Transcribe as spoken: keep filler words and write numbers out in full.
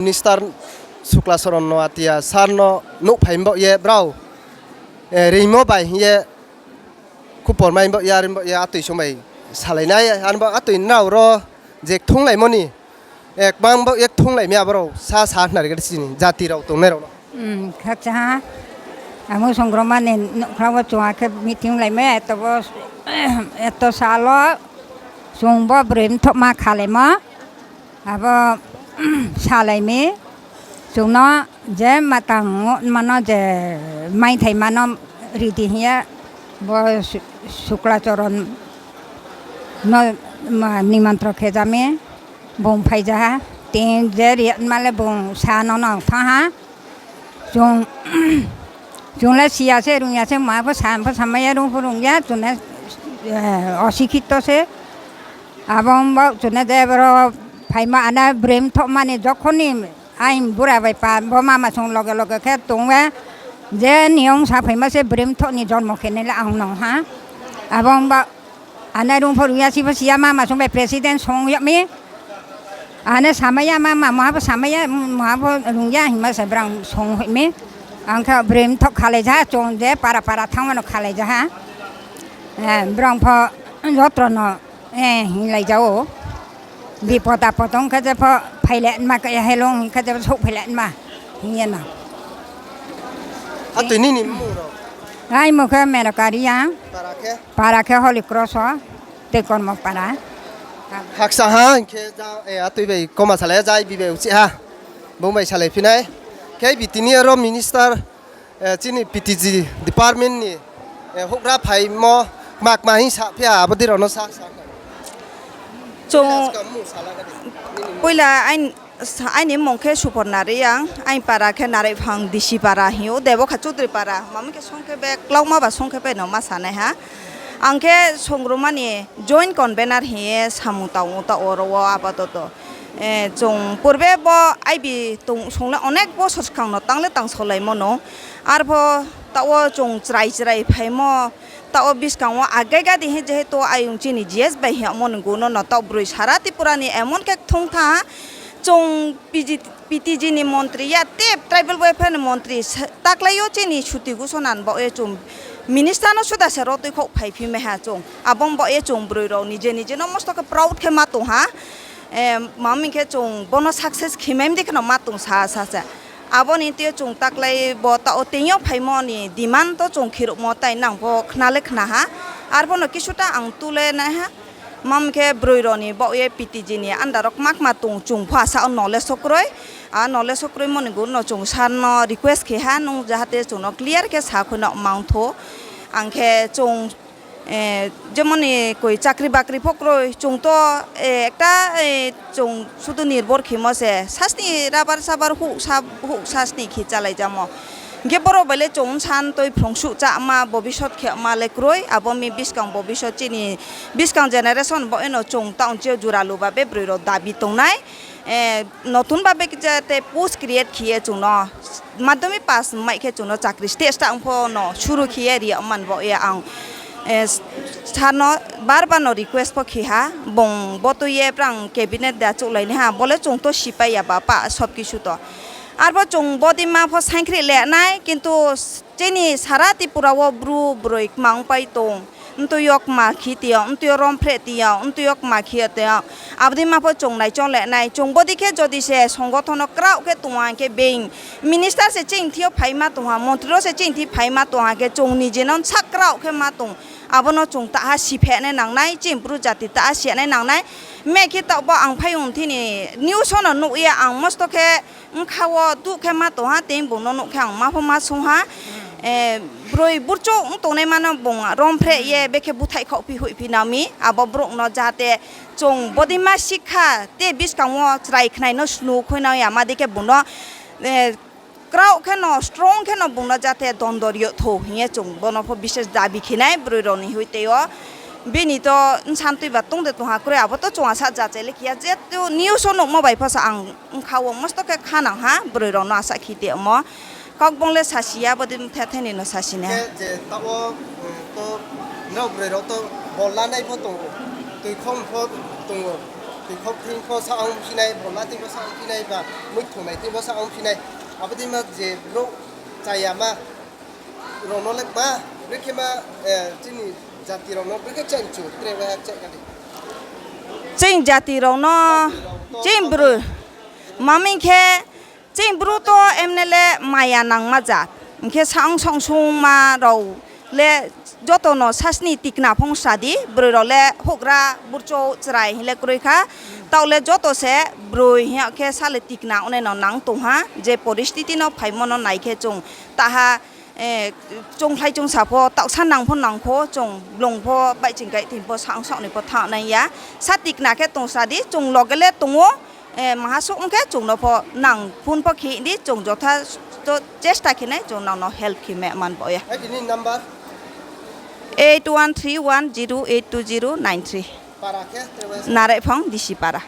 Minister Sukla Charan Noatia sir no nouhphai baoh ye brao, eh, reingmo bai hing ye khupor mai baoh ye, are baoh ye atoi song bai salai nai, are baoh atoi nrao ro je kthunglaimo ni, eh, kbang baoh ye kthunglai mi abo rao sa sa khnari khe chini jati rao tongnai rao no. Hmm, khakchang ha. Amo Songrongma ni nouhkhla wo chung akhe meeting lai mi, eto bo, eto sal wo chung bo broi mthohma khalaimo. Abo salai mi, chung no je matang mano je maithai mano ridi hing ye bo Su-, Sukla Charan no ma-, nimantron khe ja mi, bung phai ja ha, tini je ri ma le bung sa no no thanng ha. Chung, chung le si ya se, rung ya se, ma pho sa, pho samai ya, rung pho rung ya, chung le, eh, osikhito se. Abo ong bo chung le je boro phaimo ane broi mthohma ni jokhon ni aini bura bai pa bo mama song loge loge khe tong ye, je niyong sa phaimo se broi mthoh ni jormo khe nai le ang nang ha. Abo ong bo ane rung pho rung ya, si pho si ya, mama song bai president song yag mi. Ane samai ya mama, muha pho samai ya, muha pho rung ya hingma se brang song hoih mi. Ang khe broi mthoh khalai ja ha, chung je para para thanngma no khalai ja ha. Eh, brang pho jotro no, eh, hinglai ja ou. Bipot apot ong khe je pho phailai ma, kaya helong hing khe je pho souhphailai ma hing ye no. Atoi nini mmung rao? Aini mmung khe Meraka Reang. Para khe? Para khe Holy Cross o, Toikormo para. Khakchang ha, hing khe ja, eh, atoi bai koma salai ya, jai bi bai uchih ha. Bung bai salai phi nai. Khe bi tini aro minister, eh, chini P T G department ni, eh, houhgra phaimo kma kma hing saphi ha, abo dei rao no sa, sa. Chung, poila aini sa-, aini mmung khe Suporna Reang, aini para khe Naraiphang D C para hing ou, Debokha Choudhury para, mami khe song khe be klauma ba song khe pai no ma sanai ha. Ang khe Songrongma ni joint convener hing ye samung tang ou taoh wo ro wo apatoto. Eh, chung purbe bo I B tong song le onek bosor skang no tang le tang solaimo no. Arpho taoh wo chung chrai chrai phaimo, taoh wo buskang wo agaiga di hing jehetu ayong chini G S bai hingmo ni guno no taoh broi sara Tripura ni emon khe kthung tha ha. Chung P G, P T G ni montri ya, tei tribal welfare ni montri, taklái yo chini suti gusonan baoh ye chung minister no suda se ro tuikhouh phaiphi mai ha chung. Abo ong baoh ye chung broi rao nije nije no mosto khe proud khe ma tong ha. Eh, mami khe chung bono success khemai mdi kheno ma tong sa sa se. Abo ni tei yo chung taklái bo taoh wo tei yo phaimo ni demand to chung khiruhmo tai nang pho khna le khna ha. Arpho no kisuta ang tu le nai ha. Mami khe broi rao ni baoh ye P T G ni under wo kma kma tong chung pho asa wo no le sokroi. A no le sokroimo ni guno chung sir no request khe ha, nung jahate chung no clear khe sa khui no mangtho. Ang khe chung, eh, jemon ni koi chakri bakri pho kroi, chung to, eh, ekta, eh, chung sudu nirbhor khemo se, sasni rabar sabar houh sa, houh sasni khe chalai jamo. Hing khe boro bai le chung bsa toi phrungsuh cháma, bobisot khema le kroi, abo mi buskang bobisot chini buskang generation bo eno chung taoh chi yo jura luba be broi rao dabi tongnai. Eh, notun ba be khe jate post create khe ye chung no madhyamik pass mai khe chung no chakri state sta ong pho no suru khe ye ri man bo ye ang, eh, sir no bar bar no request pho khe ha, bung bo tui ye brang cabinet de achouhlai nai ha, bo le chung to sipai ya ba pa sob kisu to. Arpho chung bodima pho saingkhri le nai, kintu chini sara Tripura wo bru broi kma ongpai tong, mtui yo kma khe ti yo, mtui yo romphreh ti yo, mtui yo kma khe ti yo. Abo dei ma pho chung naichong le nai, chung bodei khe jodi se songgothon no kraoh khe tong ha khe being minister se chini thing yo phai ma tong ha, montri rao se chini thing phai ma tong ha khe chung nije no sak kraoh khe ma tong. Abo no chung taha sipheh nai nang nai, chini bru jati taha si nai nang nai. Meh khe taoh bo ang phai ong thini news wo no nuh ye ang mosto khe bkha wo duh khe ma tong ha, tei bung no nuh khe ang ma pho ma sung ha. Eh, broi burchouh ong tongnaima no bung romphreh ye bekhe búthaih khaohphi hoihphi nang mi, abo brouh no jahate chung bodei ma sikha, tei buskang wo chrai khnai no snu khui nang ya ma dei khe bung no, eh, kraoh khe no, strong khe no bung no jahate dondo ri yo thou hing ye chung bo no pho bises dabi khe nai broi rao ni hoite yo. Bini to bsa tui ba tong de tong ha kroi, abo to chung asa jachai le khe ya, jehetu news wo nuhmo bai pho sa ang bkha wo mosto khe kha nang ha, broi rao no asa khe ti mo. Kaukbong le sasi ya, bodei mthe theni no sasi nai ha. Khe je taoh wo, um, to nrao broi rao to bol lanai pho tong ou, tuikhom pho tong ou. Khok thing pho sa ong phi nai, boma thing pho sa ong phi nai, ba muithung nai thing pho sa ong phi nai. Abo dei ma je brouh chayama rao no le ma, brekhe ma, chini jati rao no brekhe chengchu, tre wa cheng kha di. Chini jati rao no, chini bru, ma hing khe, chini bru to emne le maya nangma jat. Hing khe saong saong sungma rao le joto no sasni tikna phung sa di, broi rao le houhgra, burchouh, chrai hing le kroi kha. Taoh le joto se broi hing ya khe sa le tikna ongnai no nang tong ha, je poristiti no phaimo no nai khe chung taha, chungkhlai chungsa pho, taohsa nang pho nang pho, chung blung pho, baihching kaihthing pho, saong saoh ni pho thanng nai ya. Sa tikna khe tong sa di, chung loge le tong ou, maha suh ong khe chung no pho nang phone pho khe di, chung jotha to chesta khe nai, chung nang no help khe ma man bo ya. Eight one three one zero eight two zero nine three. Naraiphang D C para.